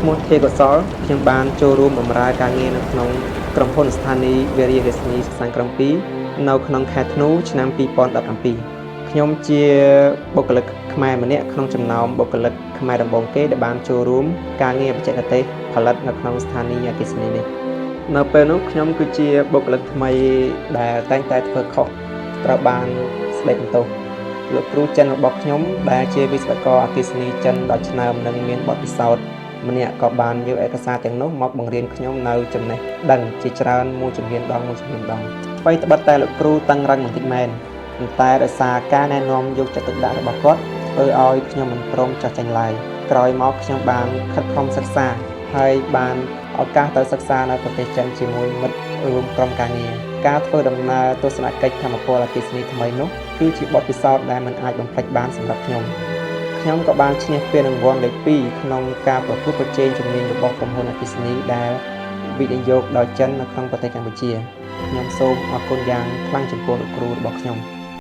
ឈ្មោះធាកុសលខ្ញុំបានចូលរួមបម្រើការងារនៅក្នុងក្រុមហ៊ុនស្ថានីយ៍វារីអគ្គិសនីសាងក្រុង2នៅក្នុងខេត្តធ្នូឆ្នាំ2017ខ្ញុំជាបុគ្គលិកខ្មែរម្នាក់ក្នុងចំណោមបុគ្គលិកខ្មែរដំបូងគេដែលបានចូលរួមការងារបច្ចេកទេសផលិតនៅក្នុងស្ថានីយ៍អគ្គិសនីនេះនៅពេលនោះខ្ញុំគឺជាបុគ្គលិកថ្មីដែលតែងតែធ្វើខុសត្រូវបានស្ដីបន្ទោសលោកគ្រូចិនរបស់ខ្ញុំដែលជាវិស្វករអគ្គិសនីចិនដ៏ឆ្នើមនិងមានបទពិសោធន៍ម្នាក់ក៏បានយកឯកសារទាំងនោះមកបង្រៀនខ្ញុំនៅចំណេះដឹងជាច្រើនមួយជំហានដងមួយជំហានដងអ្វីត្បិតតែលោកគ្រូតឹងរឹងបន្តិចមែនប៉ុន្តែដោយសារការណែនាំយកចិត្តទុកដាក់របស់គាត់ធ្វើឲ្យខ្ញុំមិនព្រមចុះចាញ់ឡើយក្រោយមកខ្ញុំបានខិតខំសិក្សាហើយបានឱកាសទៅសិក្សានៅប្រទេសចិនជាមួយមិត្តរួមក្រុមការងារការធ្វើដំណើរទស្សនកិច្ចធម្មពលអគ្គិសនីថ្មីនោះគឺជាបទពិសោធន៍ដែលមិនអាចបំភ្លេចបានសម្រាប់ខ្ញុំខ្ញុំក៏បានឈ្នះពានរង្វាន់លេខ2ក្នុងការប្រកួតប្រជែងជំនាញរបស់ក្រុមហ៊ុនអគ្គិសនីដែលវិនិយោគដោយចិននៅក្នុងប្រទេសកម្ពុជាខ្ញុំសូមអរគុណយ៉ាងខ្លាំងចំពោះលោកគ្រូរបស់ខ្ញុំ។